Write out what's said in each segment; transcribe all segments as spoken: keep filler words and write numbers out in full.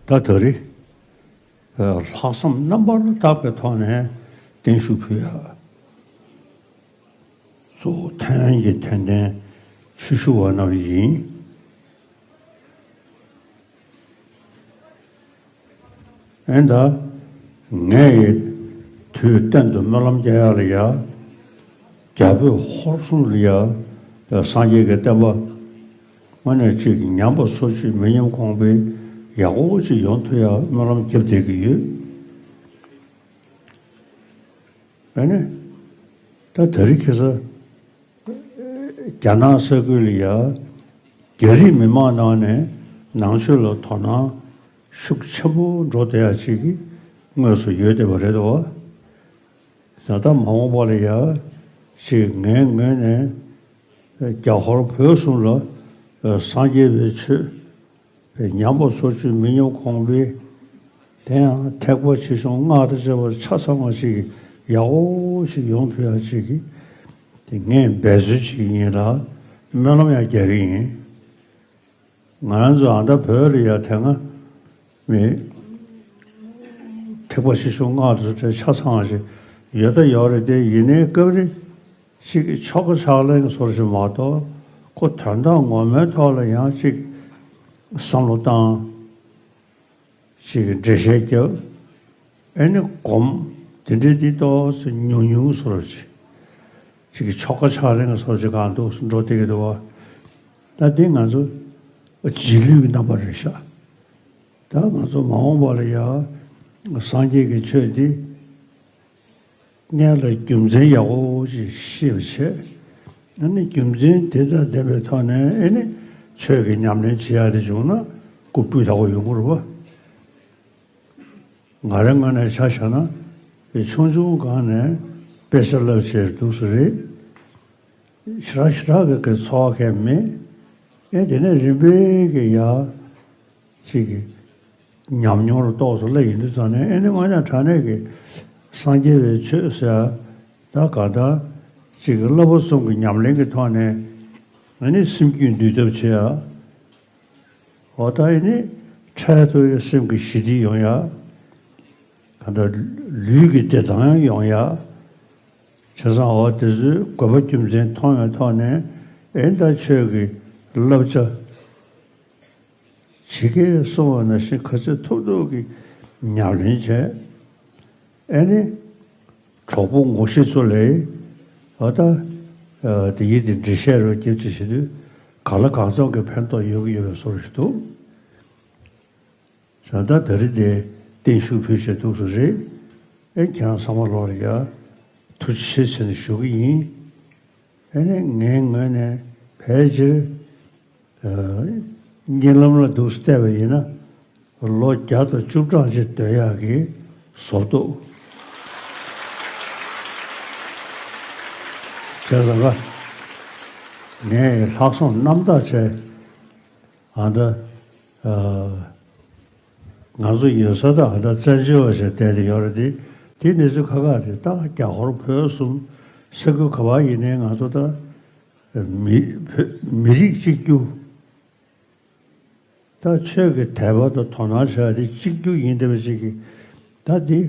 ད་ད་རེས་ལྷག་བསམ་རྣམ་པར་དག་པའི་ཐོག་ནས་བརྟན་བཞུགས་ཕུལ་ཡ། གཙོ་བོ་ཐའེ་ཝན་གྱི་དད་ལྡན་ཆོས་ཞུ་བ་རྣམས་ཡིན། ཨེ་ད། ངས་ཡི་དུས་གཏན་དུ་སྨོན་ལམ་རྒྱག་ཡ་ལ་ཡ། རྒྱ་བོད་ཧོར་གསུམ་ལ་ཡ། སངས་རྒྱས་ཀྱི་བསྟན་པ། དངོས་གནས་ཅིག་ཉམས་པ་སོར་ཆུད་མི་ཉམས་གོང་འཕེལ་ཡག་པོ་ཅིག་ཡོང་ཐུབ་ཡ་སྨོན་ལམ་རྒྱབ་བསྡད་ཀྱི་ཡོད། ཨ་ནི། ད་ད་རེས་ཁ་སང་། རྒྱ་ནག་ས་ཁུལ་ལ་ཡ། རྒྱ་རིགས་མི་མང་ནང་ནས་ནང་ཆོས་ལ་དོ་སྣང་ཤུགས་ཆེན་པོ་འགྲོ་བསྡད་ཡ་ཅིག་གི་དངོས་སུ་ཡོད་བསྡད་པ་རེད་དོ། ད་ལྟ་མ་འོངས་པ་ལ་ཡ། ཅིག་ངའི་ངོས་ནས་རྒྱ་ཧོར་བོད་གསུམ་ལ་སངས་རྒྱས་པའི་ཆོས་ཉམས་པ་སོར་ཆུད་མི་ཉམས་གོང་འཕེལ། དེ་ཡང་ཐེག་པ་ཆེ་ཆུང་སྔགས་དང་བཅས་པ་ཆ་ཚང་བ་ཞིག་ཡག་པོ་ཞིག་ཡོང་ཐུབ་ཡ་ཅིག་གི་དེ་ངས་འབད་རྩོལ་བྱེད་ཀྱི་ཡིན་ལ་སྨོན་ལམ་ཡང་རྒྱག་གི་ཡིན། ང་རང་ཚོ་ཨ་མདའ་བོད་ལ་ཡ་དེ་སྔ་མི་ཐེག་པ་ཆེ་ཆུང་སྔགས་དང་བཅས་ཆ་ཚང་བ་ཞིག་ཡོད་ད་ཡོད་རེད་དེ། ཡིན་ནའི་སྐབས་རེ་ཅིག་ཆོ་ག་ཕྱག་ལེན་སོར་ཞིག་མ་གཏོགས་ཁོ་དོན་དག་ངོ་མའི་ཐོག་ལ་ཡང་ཅིག་བསམ་བློ་བཏང་། ཅིག་འགྲེལ་བཤད་རྒྱབ། ཨེ་ནི་སྒོམ། དེ་འདྲའི་འདི་ཏོག་ཙམ་ཉུང་ཉུང་བཟོ་འདྲ་ཅིག་ཅིག་ཆོ་ག་ཕྱག་ལེན་བཟོ་འདྲ་ཅིག་གང་འདུག་འགྲོ་བསྡད་ཀྱི་འདུག་བ། ད་འདི་ང་ཚོ་རྗེས་ལུས་ཀྱི་རྣམ་པ་རེད་ཤག་ད་ང་ཚོ་མ་འོངས་པ་ལ་ཡ་སངས་རྒྱས་ཀྱི་ཆོས་འདི། སྔོན་ལ་རྒྱུ་མཚན་ཡག་པོ་ཅིག་ཤེས་པ་བྱས། ཨ་ནི་རྒྱུ་མཚན་དེ་དང་ལྡན་པའི་ཐོག་ནས་ཨེ་ནི་ཆོས་ཀྱི་ཉམས་ལེན་བྱེད་ཡག་དེ་བྱུང་ན་སྐུ་སྤུས་དག་པོ་ཡོང་གི་རེད་པ། ང་རའི་ངོས་ནས་ཆ་བཞག་ན་ཆུང་ཆུང་སྒང་ནས་དཔེ་ཆ་བསླབ་བྱས་འདུག་སེ་རེད། ཞེ་དྲག་ཞེ་དྲག་གི་གི་འཚོ་བ་གང་མེད། ཨེ་དེ་ནས་རིམ་པས་གི་ཡ། ཅིག་གི་ཉམས་མྱོང་རུ་ཏོག་ཙམ་སླེབས་ཡོང་དུས་ཙང་ནས་ཨེ་ནི་དངོས་གནས་དྲང་གནས་ཀྱི་སངས་རྒྱས་པའི་ཆོས་ཟེར་ཡ། ད་གང་ལྟར་ཅིག་གི་བསླབ་པ་གསུམ་གྱི་ཉམས་ལེན་གྱི་ཐོག་ནས་ཨེ་ནི་སེམས་རྒྱུད་འདུལ་ཐབས་བྱེད་ཡ། འོ་ད་ཨེ་ནི་འཕྲལ་དུ་སེམས་ཀྱི་ཞི་བདེ་ཡོང་ཡ། གང་ལྟར་ལུས་ཀྱི་བདེ་ཐང་ཡོང་ཡ། བྱས་ཙང་འོ་དེ་ཚོའི་དགོས་པ་རྒྱུ་མཚན་མཐོང་བའི་ཐོག་ནས་ཨེ་ད་ཆོས་ཀྱི་བསླབ་བྱ། ཇི་སྐད་གསུངས་པ་ནང་བཞིན་ག་ཚོད་ཐུབ་ཐུབ་ཀྱིས་ཉམས་ལེན་བྱས། ཨེ་ནི། གྲོགས་པོ་ངོ་ཤེས་ཚོ་ལས། ཨ་ད། དེ་ཡིན་དེ་འགྲེལ་བཤད་རོགས་རྒྱབ་ཅིག་བྱེད་དུས་གང་ལ་གང་འཚམ་གྱི་ཕན་ཐོགས་ཡོང་གི་ཡོད་པའི་བཟོ་འདྲ་ཞིག་འདུག་བྱས་ཙང་ད་རེས་དེ་བརྟན་བཞུགས་ཕུལ་བྱས་འདུག་སེ་རེད། ཨེ་ཁྱེད་རང་ཚང་མ་ལོག་ལ་ཡ། ཐུགས་རྗེ་ཆེ་ཟེར་ནས་ཞུ་གི་ཡིན། ཨེ་ནས་ངའི་ངོས་ནས་ཕལ་ཆེར། ཨ། གཉིད་ལམ་ལ་འདུག་སེ་བལྟས་པ་ཡིན་ན། ལོ་བརྒྱ་དང་བཅུ་གྲངས་ཅིག་སྡོད་ཡག་གི་བཟོ་འདུག་བྱས་ཙང་ཀ། ངས་ལྷག་བསམ་རྣམ་དག་བྱས། ཨ་ད། ཨ། ང་ཚོ་ཡོད་ས་ད་ཨ་ད་བཙན་བྱོལ་བ་ཞིག་བསྡད་དེ་ཡོད་རེད་དེ། དེ་གནས་ཚུལ་ཁག་ཁག་རེད། ད་རྒྱ་ཧོར་བོད་གསུམ་ས་ཁུལ་ག་པར་ཡིན་ནའི་ང་ཚོ་ད་མི་བོད་མི་རིགས་གཅིག་གྱུར། ད་ཆོས་ཀྱི་དད་པ་དང་དོ་སྣང་བྱ་ཡ་དེ་གཅིག་གྱུར་ཡིན་བསྡད་པ་ཅིག་གིས། ད་འདི་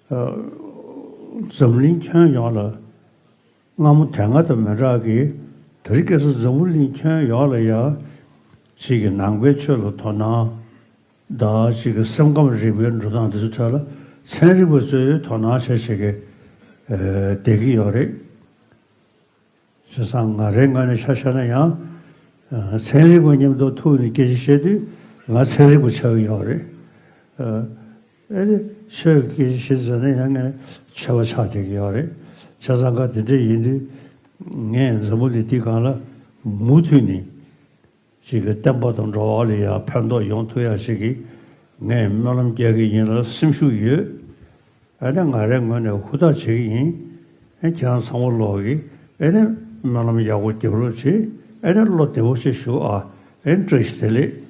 ཨ། འཛམ་གླིང་ཁྱོན་ཡོངས་ལ། སྔ་མོ་དེ་སྔ་དང་མི་འདྲ་གི། དེ་རིང་ཁ་སང་འཛམ་བུ་གླིང་ཁྱོན་ཡོངས་ལ་ཡ། ཅིག་གི་ནང་པའི་ཆོས་ལ་དོ་སྣང་དང་། ཅིག་གི་སེམས་ཁམས་རིག་པའི་འགྲོ་སྟངས་དེ་ཚོའི་ཐད་ལ་ཚན་རིག་པ་ཚོས་དོ་སྣང་བྱེད་བྱེད་ཀྱི་ཨ། བསྡད་ཀྱི་ཡོད་རེད། བྱས་ཙང་ང་རའི་ངོས་ནས་ཆ་བཞག་ན་ཡང་། ཨ། ཚན་རིག་པ་མཉམ་དུ་ཐུག་ནས་སྐད་ཆ་བཤད་དུས་ང་ཚན་རིག་པ་ཆགས་ཀྱི་ཡོད་རེད། ཨ། ཨེ་རེད། ཆོས་ཀྱི་སྐད་ཆ་བཤད་ཟེར་ན་ཡང་ངས་ཆོས་པ་ཆགས་བསྡད་ཀྱི་ཡོད་རེད། བྱས་ཙང་ཀ་དེ་འདྲ་ཡིན་དུས་ངས་འཛམ་བུ་གླིང་འདི་སྒང་ལ་མུ་མཐུད་ནས་ཅིག་གི་བསྟན་པ་དང་འགྲོ་བ་ལ་ཡང་ཕན་ཐོགས་ཡོང་ཐུབ་ཡ་ཞིག་གི་ངས་སྨོན་ལམ་རྒྱག་གི་ཡིན་ལ་སེམས་ཤུགས་ཡོད། ཨ་ནི་ང་རའི་ངོས་ནས་ཧུར་ཐག་བྱེད་ཀྱི་ཡིན། ཨ། ཁྱེད་རང་ཚང་མ་ལོག་གིས་ཨ་ནི་སྨོན་ལམ་ཡག་པོ་རྒྱབ་རོགས་བྱེད། ཨ་ནི་བློ་བདེ་པོ་ཞིག་བཞུགས་ཨ། ཨ་ནི་བཀྲ་ཤིས་བདེ་ལེགས།